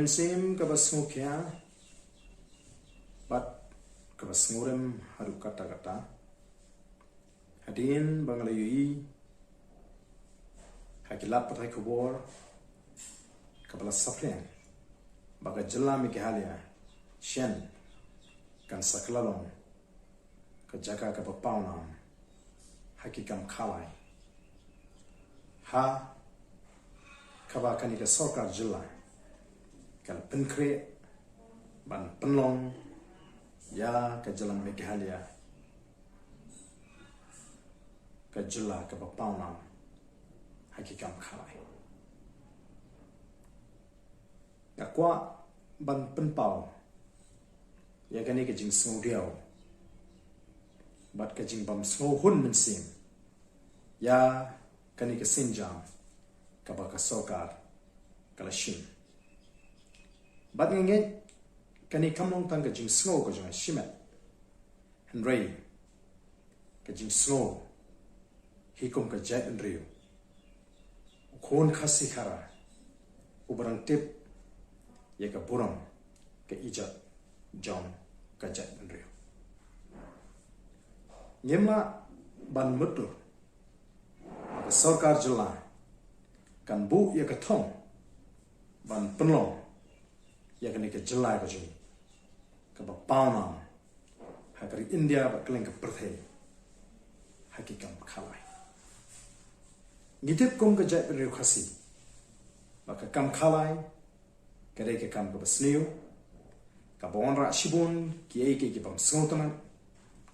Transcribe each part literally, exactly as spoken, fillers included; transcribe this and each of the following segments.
Mynsiem kaba sngewkhia bad kaba sngewrem haduh katta katta. Hadien ba nga la ïohi ha ki lad pathai khubor kaba la saphriang ba ka jylla Meghalaya shen kan sa kylla long ka jaka kaba pawnam ha ki kam khalai, ha kaba kane ka sorkar jylla ka la pynkhreh ban pynlong ïa ka jylla Meghalaya ka jylla kaba pawnam ha ki kam khalai. Nga kwah ban pynpaw ïa kane ka jingsngewdiaw bad ka jingbym sngewhun mynsiem ïa kane ka sienjam kaba ka sorkar ka la shim. Bad nga ngeit kane kam long tang ka jingsngew ka jong nga shimet, hynrei ka jingsngew hi kum ka jaitbynriew, u khun Khasi Khara uba dang tip ïa ka burom ka ijot jong ka jaitbynriew. Ngim lah ban mutdur ba ka sorkar jylla kan buh ïa ka thong ban pynlong ïa kane ka jylla ka jong ngi kaba pawnam ha ka ri India bad kylleng ka pyrthei ha ki kam khalai. Ngi tip kum ka jaitbynriew Khasi ba ka kam khalai ka dei ka kam kaba sniew, kaba wanrah shibun kiei kiei ki bym sngewtynnat,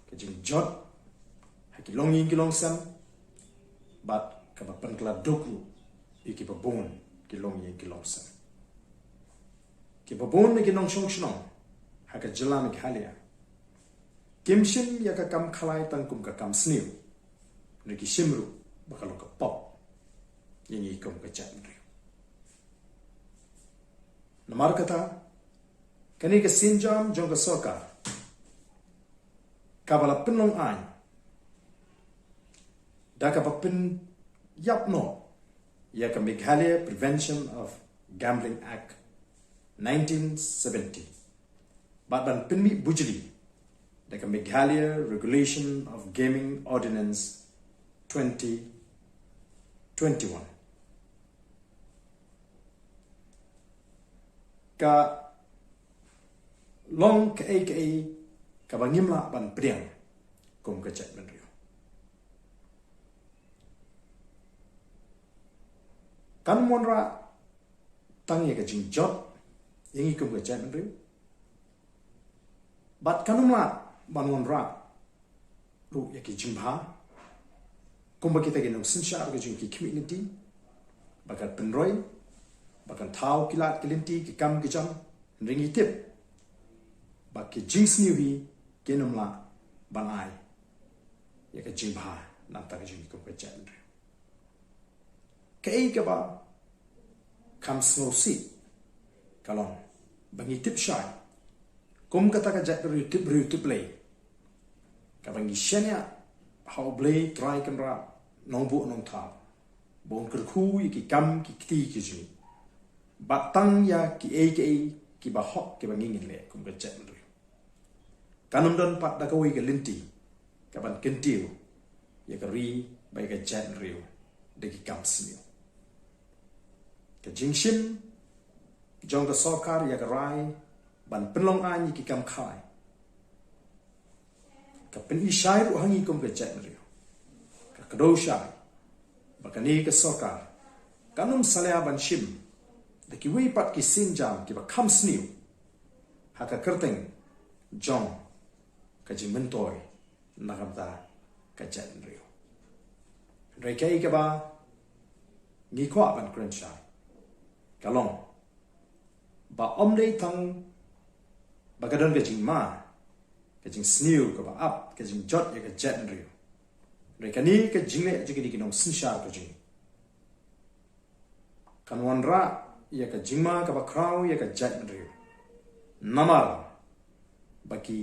ka jingjot ha ki longïing ki longsem bad kaba pynkylla duk ruh ïa kiba bun ki longïing ki longsem. Kiba bun na ki nongshong shnong ha ka jylla Meghalaya kim shim ïa ka kam khalai tang kum ka kam sniew, hynrei ki shim ruh ba ka long ka pop ïa ngi kum ka jaitbynriew. Namar kata, kane ka sienjam jong ka sorkar kaba la pynlong aiñ da kaba pynïap noh ïa ka Meghalaya Prevention of Gambling Act nineteen seventy bad ban pynmih bujli da ka Meghalaya Regulation of Gaming Ordinance twenty twenty-one. Ka long kaei kaei kaba ngim lah ban pdiang kum ka jaitbynriew. Kan wanrah tang ïa ka jingjot ïa ngi kum ka jaitbynriew, bad kan ym lah ban wanrah ruh ïa ki jingbha kumba kita ki nongsynshar ka jong ki khmih lynti ba kan pynroi, ba kan thaw ki lad ki lynti ki kam ki jam, hynrei ngi tip ba ki jingsniew hi kin ym lah ban ai ïa ka jingbha na ka bynta ka jong ngi kum ka jaitbynriew. Kaei kaba kham sngewsih ka long ba ngi tip shai kum kata ka jaitbynriew tip briew tip Blei, kaba ngi shaniah ha U Blei Trai Kynrad Nongbuh Nongthaw ba un kyrkhu ïa ki kam ki kti ki jong ngi bad tang ïa kiei kiei kiba hok kiba ngi ngin leh kum ka jaitbynriew. Kan ym don pat da kawei ka lynti kaban kyntiew ïa ka ri bad ïa ka jaitbynriew da ki kam sniew. Ka jingshim jong ka sorkar ïa ka rai ban pynlong aiñ ïa ki kam khalai ka pyni shai ruh ha ngi kum ka jaitbynriew, ka kdew shai ba kane ka sorkar kan ym salia ban shim da kiwei pat ki sienjam kiba kham sniew ha ka kyrteng jong ka jingmyntoi na ka bynta ka jaitbynriew. Hynrei kaei kaba ngi kwah ban kren shai ka long ba ym dei tang ba ka don ka jingma, ka jingsniew kaba ap, ka jingjot ïa ka jaitbynriew, hynrei kane ka jingleh jong kine ki nongsynshar ka jong ngi kan wanrah ïa ka jingma kaba khraw ïa ka jaitbynriew. Namar ba ki,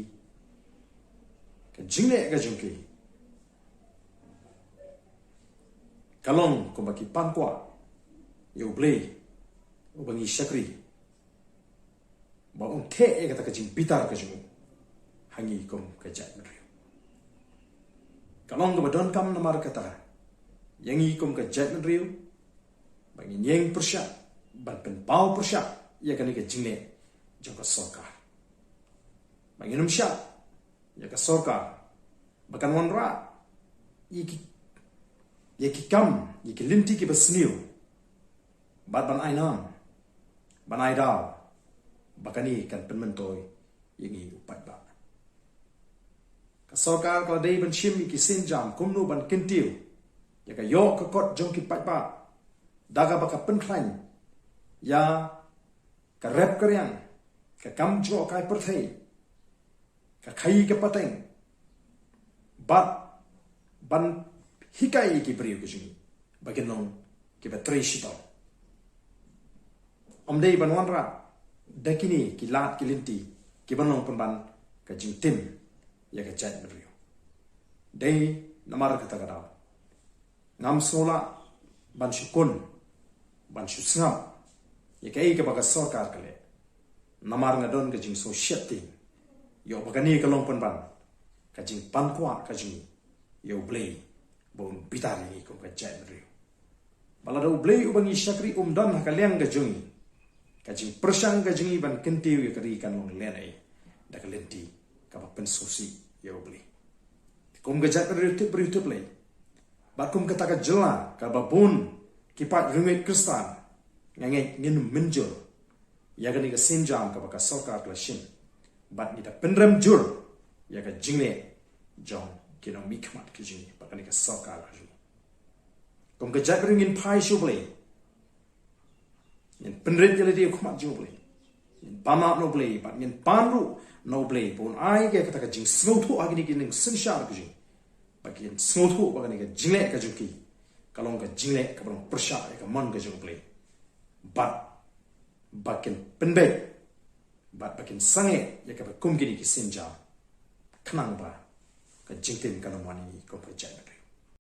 ka jingleh ka jong ki ka long kumba ki pan kwah ïa U Blei uba ngi shakri ba un theh ïa kata ka jingbitar ka jong u ha ngi kum ka jaitbynriew. Ka long kaba donkam namar kata ïa ngi kum ka jaitbynriew ba ngin ïeng pyrshah ban pynpaw pyrshah ïa kane ka jingleh jong ka sorkar. Ba ngin ym shah ïa ka sorkar ba kan wanrah ïa ki, ïa ki kam, ïa ki lynti kiba sniew, bad ban ai nam, ban ai daw ba kane kan pynmyntoi ïa ngi u paidbah. Ka sorkar ka la dei ban shim ïa ki sienjam kumno ban kyntiew ïa ka ïoh ka kot jong ki paidbah da kaba ka pynkhlaiñ ïa ka rep ka riang, ka kam jngohkai pyrthei, ka khaïi ka pateng, bad ban hikai ïa ki briew ka jong ngi ba kin long kiba trei shitom. Ym dei ban wanrah da kine ki lad ki lynti kiban long pynban ka jingtim ïa ka jaitbynriew. Dei namar kata ka daw ngam sngewlah ban shu kun, ban shu sngap ïa kaei kaba ka sorkar ka leh. Namar nga don ka jingsngewshitom ïoh ba kane ka long pynban ka jingpankhwah ka jong ngi ïa U Blei ba un bitar ïa ngi kum ka jaitbynriew. Ba lada U Blei uba ngi shakri um don ha ka liang ka jong ngi, ka jingpyrshang ka jong ngi ban kyntiew ïa ka ri kan long lehnoh da ka lynti kaba pynsngewsih ïa U Blei. Kum ka jaitbynriew tip briew tip Blei, bad kum kata ka jylla kaba bun ki paid riewngeit Khristan, nga ngeit ngin mynjur ïa kane ka sienjam kaba ka sorkar ka la shim, bad ngi da pynrem jur ïa ka jingleh jong ki nongmihkhmat ka jong ngi bad kane ka sorkar ka jong ngi. Kum ka jaitbynriew ngin phai sha U Blei, ngin pynrit ïa lade ha khmat jong U Blei, ngin pan map na U Blei bad ngin pan ruh na U Blei ba un ai ïa kata ka jingsngewthuh ha kine ki nongsynshar ka jong ngi, ba kin sngewthuh ba kane ka jingleh ka jong ki ka long ka jingleh kaba long pyrshah ïa ka mon ka jong U Blei, bad ba kin pynbeit bad ba kin sangeh ïa kaba kum kine ki sienjam, khnang ba ka jingtim kan ym wan ïa ngi kum ka jaitbynriew.